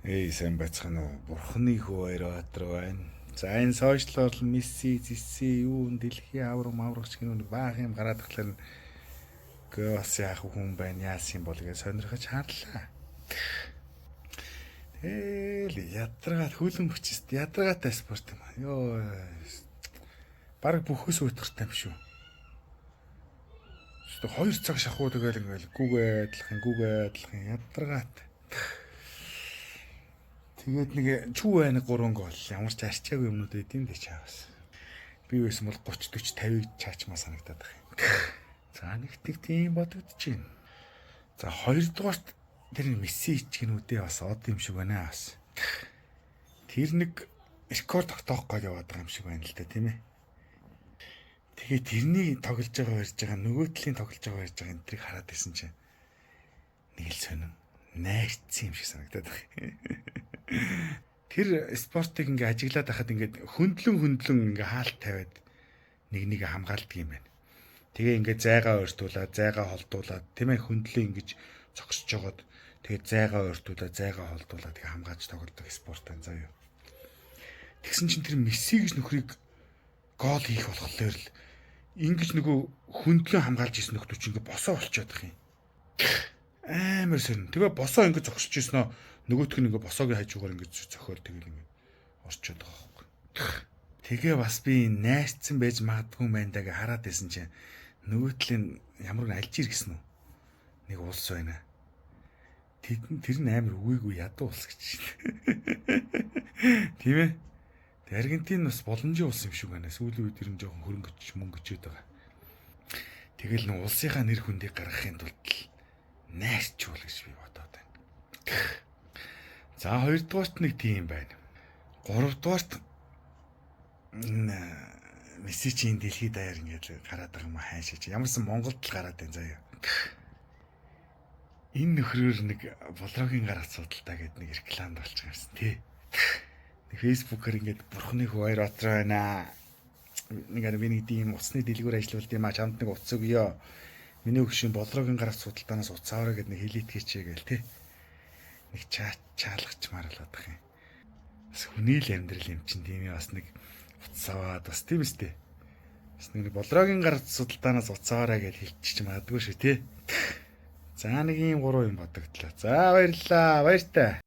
Эй, сайн байцгаана уу? Бурхны хүү Баярбаатар байна. За, энэ social оор Месси, Зисси юу дэлхийн авраг маврагч гэнэ нэг баах юм гараад тахлаар гээ бас яах хүн байна, яасан юм бол гэж сонирхож харлаа. Тэгэл ядаргаад хөлөн хүчист ядаргаатай спорт юм аа. Йоо. Бараг бүхээс уйтгартай юм шүү. Тэгвэл 2 цаг шахуу тэгэл ингээл гүгээ адилхан гүгээ адилхан ядаргаатай. Тэгээд нэг чүү байна 3 гол ямар ч арчаагүй юмнууд байд юм дээ чаавас. Би байсан бол 30 40 50-ыг чаачмаа санагдаад байх юм. За, нэг тэг тийм бодогдож байна. За, хоёрдугаарт тэр Месси ичгэнүүдээ бас од юм шиг байна бас. Тэр нэг рекорд тогтоох гээд яваад байгаа юм шиг байна л да, тийм ээ. Тэгээ тэрний тоглож байгаа барьж байгаа, нөгөө талын тоглож байгаа барьж байгаа энэ тэрийг хараад исэн чинь нэг л сонин найрцсан юм шиг санагдаад байна. Тэр спортыг ингээ ажиглаад байхад ингээд хөндлөн хөндлөн ингээ хаалт тавиад нэг нэг хамгаалдаг юм байна. Тэгээ ингээ зайгаа ойртуулаад, зайгаа холдуулаад, тийм ээ, хөндлөн ингэж зогсож жогоод, тэгээ зайгаа ойртуулаад, зайгаа холдуулаад тэгээ хамгаалж тоглодог спорт энэ заяа. Тэгсэн чинь тэр Месси гэж нөхрийг гол хийх болохоор л ингэж нөгөө хөндлөн хамгаалж исэн нөхдүүд чинь ингээ босоо болчиход их юм. Амар сонин. Тэгээ босоо ингэ зогсож ирсэн нөгөөх нь ингээ босоогийн хажуугаар ингээ зохиол тэгэл ингээ орчод байгаа байхгүй. Тэгээ бас би найрцсан байж магадгүй юм байна даа гэж хараад байсан чинь нөгөө талын ямар нэг Алжир гэсэн үү? Нэг улс байна. Тэд тэр нь амар үгээгүй ядуу улс гэж байна. Тийм ээ. Тэг Аргентин бас боломжийн улс юм шиг байна. Сүүлийн үед ер нь жоохон хөрөнгө мөнгө өчөөд байгаа. Тэгэл нэг улсынхаа нэр хүндийг гаргахын тулд л найрчуул гэж би бодоод байна. За, хоёрдугаарт нэг тийм байна. Гуравдугаарт Месси чинь дэлхийд даяар ингээд гараад байгаа юм хайшаач. Ямарсан Монголд л гараад байна заяа. Энэ нөхрөөр нэг Болрогийн гар асуудалтай гэдэг нэг рекламд болчих юмсан тий. Нэг Facebook-аар ингээд бурхны хүү Баярбаатар байна. Нэг би нэг тийм утасны дэлгүүр ажиллаулд юм а, чамд нэг утас өгье. Миний өгшин Болрогийн гар судалдаанаас утас аваарай гэдэг нэг хэлийтгэж гээл тий. Нэг чаалгачмаар л бодох юм. Бас хүний л амьдрал юм чинь тийм ээ, бас нэг утас аваад бас тийм үстэй. Бас нэг Болрогийн гар судалдаанаас утас аваарай гэж хэлчих магадгүй шүү тий. За, нэг ийм гурван юм бодогдлоо. За, баярлалаа. Баяртай.